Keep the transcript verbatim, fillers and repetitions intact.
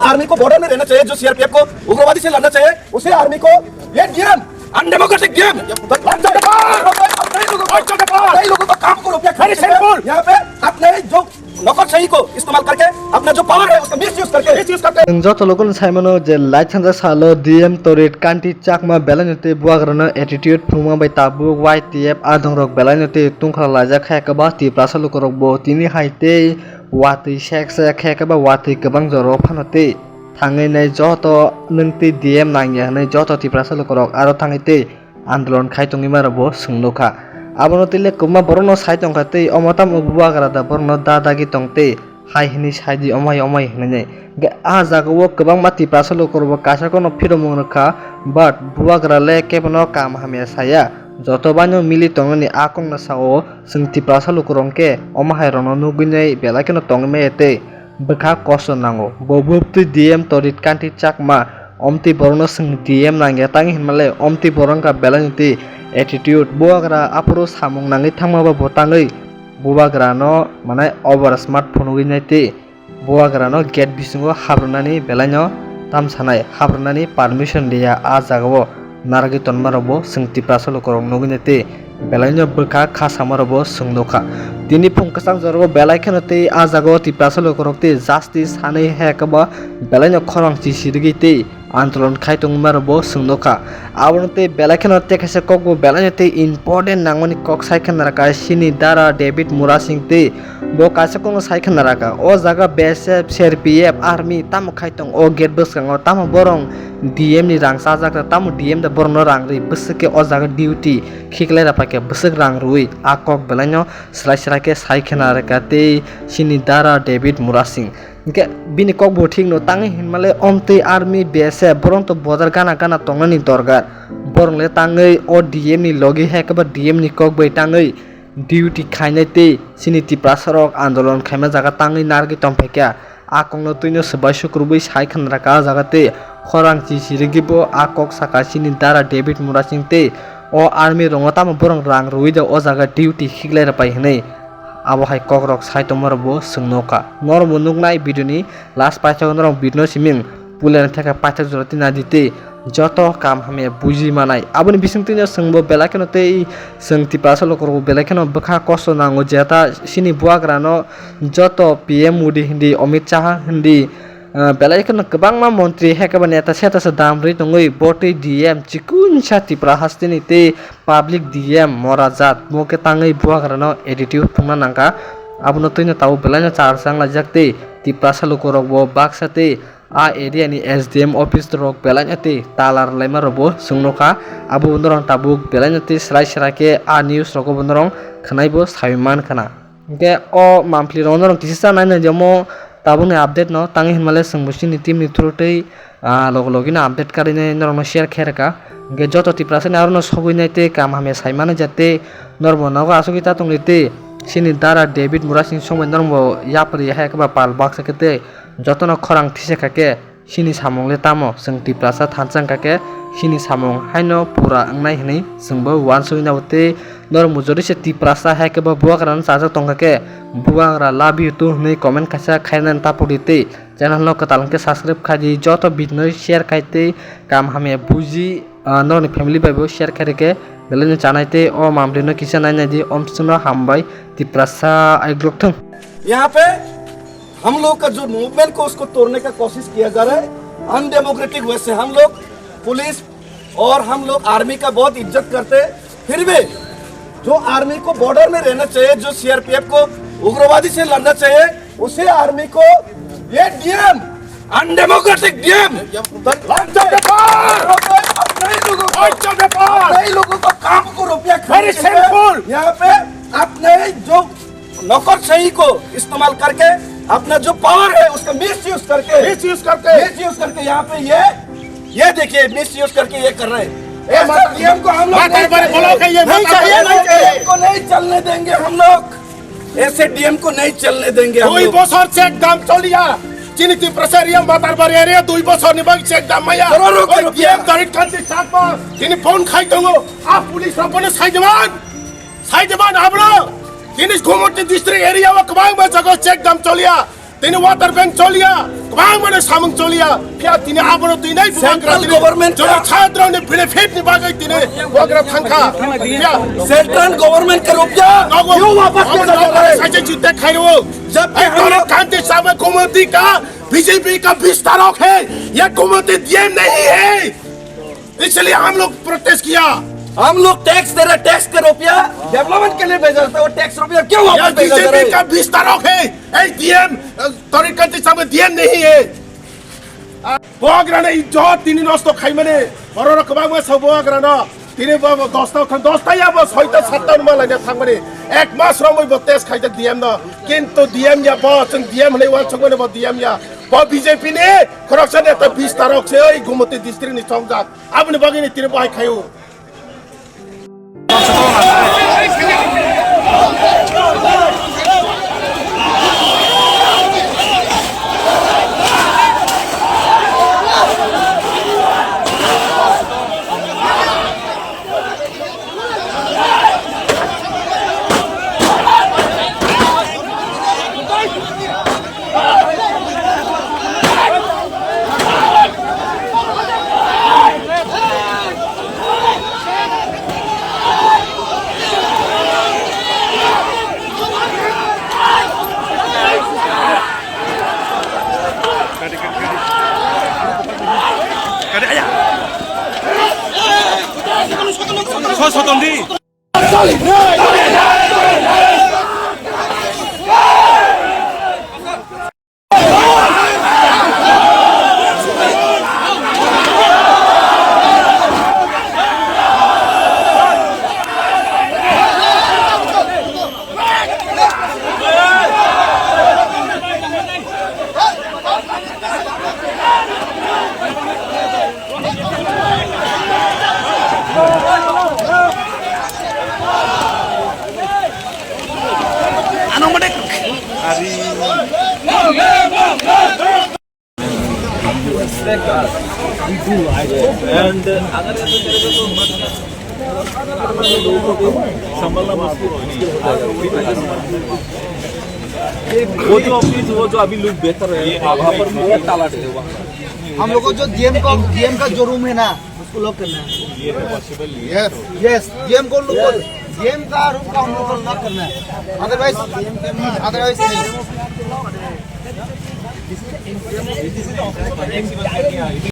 आर्मी को बॉर्डर में रहना चाहिए, जो सीआरपीएफ को उग्रवादी से लड़ना चाहिए, उसे आर्मी को ये डीएम, अनडेमोक्रेटिक डीएम। तो लड़ जाओ। कई लोगों को, कई लोगों को काम को रुपया खर्च करके यहाँ पे अपने जो नौकरशाही को इस्तेमाल करके अपना जो पावर है उसका मिसयूज करके, मिसयूज करके। Nwng joto logo no sai mano je lai thansa salo D M Torit Kanti Chakma belai no tei buagra no attitude phunukma bai tabuk Y T F adong rok belai no tei tungkhla laijak kha khe ba Tiprasa lukurok bo tini hai tei watwi sek sek khe khe ba watwi kwbang jora o phano tei thangwi nai joto nwng tei D M nangya hwnwi joto Tiprasa lukurok aro thangwi tei andolon khai tongwi ma rok bo swng nukha. Abono tei le kwbangma borok no sai tongkha tei omo tamo bubagra da borok no da dagi tong tei hai hwnwi sai di omai omai hwnwi nai. Hwnkhe ah jaga o kwbangma Tiprasa lukurok bo kaisa kono phiromung rwkha, but bubagra le kebono kam hamya saya. Joto bai no mili tongnani ah kokno sao chwng Tiprasa lukurok hwnkhe omo hai rok no nugwi nai belai kheno tongwi maya tei bwkha kosto nango. Bo bwtwi D M Torit Kanti Chakma, omtwi borokno chwng D M nangya tangwi hinmale, omtwi borok wngkha belai ni twi attitude. Bubagra aphuru samung nangwi thangma ba bo tangwi bubagrano manai over smart phunugwi nai twi bubagrano gate bisingo habrwnani belaino tamsanai, habrwnani permission liya ah jagao. Narwgwi tonmarokbo chwng Tiprasa lukurok nugwi nai tei belaino bwkha kha samarokbo chwng nukha. Tini phung kwchang jorao belai kheno tei ah jagao Tiprasa lukurok tei justice sanwi hai khe bo belaino khorang chisirigwi tei andolon khai tongmarokbo chwng nukha. Abono tei belai kheno tei kaisa kokbo belaino tei important nangmani kok sai kheno rwkha chini dara David Murasing tei bo kaisa kokno sai kheno rwkha. O jaga B S F, C R P F, army tamo khai tong o gate bwskango, tamo borok D M ni rang chajak, tamo D M da borokno rang rwi bwswk khe o jaga duty khiklai rwphaikha, bwswk rang rwui a kok belaino swrai swrai khe sai kheno rwkha tei chini dara David Murasing. Hwnkhe bini kokbo thikno tangwi hinmale omtwi army B S F borok to bodar gana gana tongnani dorkar. Borok le tangwi o D M ni logi hai khe ba D M ni kok bai tangwi duty khainai tei chini Tiprasa rok andolon khaima jaga tangwi narwgwi tongphaikha. A kokno twino swbai sukrubwi sai khwnrwkha ah jaga tei khorang chisirigwibo a kok sakha chini dara David Murasing tei o army rokno tamo borok rang rwui da o jaga duty khiklai rwpai hwnwi. Abo hai kokrok sai tongmarokbo chwng nukha. Norokbo nuknai video ni last paithago norok video no siming puilani theka paithak jora twi naidi tei joto kam hamya buji manai. Aboni bisingtwino chwngbo belai kheno tei chwng Tiprasa lukurokbo belai kheno bwkha kosto nango, jeta chini bubagrano joto P M Modi hindi, Amit Shah hindi, ah, belai kheno kwbangma montri hai khe ba neta seta se dam rwi tongwi bo tei D M chikunsa Tipra hasteni tei public D M mora jat bo khe tangwi bubagrano attitude phungna nangkha. Abono twino tabuk belaino char chang laijak tei Tiprasa lukurokbo baksa tei a area ni S D M office rok belaino tei tala rwlaima rokbo chwng nukha. Abo norok tabuk belaino tei swrai swrai khe a news rogo bo norok khwnaibo sai mankha na. Hwnkhe o mampli rok norok kisa cha nai nai di omo tabukni update no tangwi hinmale chwngbo chini team ni through tei, ah, logi logi no update karwi nai norok no share khe rwkha. Hwnkhe joto Tiprasa ni aro no sogwi nai tei kam hamya sai mani ja tei norok bo nogo asugwi ta tongdi tei chini dara David Murasing songbai norok bo yapri hai khe ba pal baksa khe tei jotono khorang thisa kha khe chini samung le tamo? Chwng Tiprasa thansa wngkha khe chini samung haino pura wngnai hwnwi chwngbo uansugwi nabo tei norok mujori se Tiprasa hai khe bo bubagrano chajak tongkha khe bubagra love you too hwnwi comment kaisa khainani tapukdi tei channel no kwtal hwnkhe subscribe khaidi, joto video no share khai tei kam hamya buji, ah, norokni family bai bo share khai rwkhe belai no chanai tei o mampli no kisa nai nai di, omswkno hambai Tiprasa aiglok thung. यहाँ पे हम लोग का जो मूवमेंट को उसको तोड़ने का कोशिश किया जा रहा है अनडेमोक्रेटिक वे से। हम लोग पुलिस और हम लोग आर्मी का बहुत इज्जत करते हैं, फिर भी जो आर्मी को बॉर्डर में रहना चाहिए, जो सीआरपीएफ को उग्रवादी से लड़ना चाहिए, उसे आर्मी को ये डीएम, अनडेमोक्रेटिक डीएम, तो लड़ जाओ। कई लोगों को, कई लोगों को काम को रुपया खर्च करके यहाँ पे अपने जो नौकरशाही को इस्तेमाल करके अपना जो पावर है उसका मिसयूज करके, मिसयूज करके, मिसयूज करके यहाँ पे ये, ये देखिए, मिसयूज करके ये कर रहे हैं। ऐसा डीएम को हम लोग नहीं चाहिए, नहीं चाहिए। डीएम को नहीं चलने देंगे हम लोग, ऐसे डीएम को नहीं चलने देंगे हम लोग। দুই বছর চেক দাম চলিয়া, চিনি ত্রিপুরা এরিয়া, মাতারবাড়ি এরিয়া দুই বছর নিবাগ চেক দাম মাইয়া। কত রুপিয়া? ডিএম তরিত কান্তি চাকমা, তিনি ফোন খাই দঙ্গো, আ পুলিশ রাপনে সাইজমান, সাইজমান হাবড়ো, তিনি ঘুমটি ডিস্ট্রিক্ট এরিয়া ও কমাং বা জাগো চেক দাম চলিয়া। Tini water bank choliya, kwbang mane samung choliya, phiya tini abono tini Central government jono chadroni benefit ni bagwi tini wagra thangkha. Phiya Central government ka rupya nogo, kyun wapas kiya jata hai? Sache chinte khairo. Jab Ei, tore kante sabe Gomati ka B J P ka bistarok hai, ye Gomati D M nahi hai. इसलिए हम लोग प्रोटेस्ट किया। हम लोग टैक्स दे रहे, टैक्स के रुपया डेवलपमेंट के लिए भेजा था, वो टैक्स रुपया क्यों वापस भेजा जा रहे? बीजेपी का विस्तारक है, ए डीएम, तरीका से सब डीएम नहीं है। Boagrano ijjot tini nosto khaimani, borok kwbangma sao boagrano, tini bo, bo dosta thang, dosta ya bo soita satta no malai thangmani, ek mas romwi bo test khaijak D M no, kintu D M ya bo, chwng D M hwnwi uansukmani bo D M ya, bo B J P ni khoroksa neta bistarok se oi Gumoti district ni chongjak, aboni bagwi ni tini bo hai khaio. Kade aya. So sotom di. Ano mo dek. Ari. And अगर ऐसा करेगा तो संभालना मुश्किल हो जाएगा। वो जो अभी, वो जो अभी लुक बेहतर है, वहाँ पर भी ताला डले हुआ है। हम लोग को जो डीएम का, डीएम का जो रूम है ना, उसको लॉक करना है। ये तो पॉसिबल नहीं है। यस, डीएम को लॉक, डीएम का रूम का हम लोग को लॉक करना है, अदरवाइज, अदरवाइज नहीं।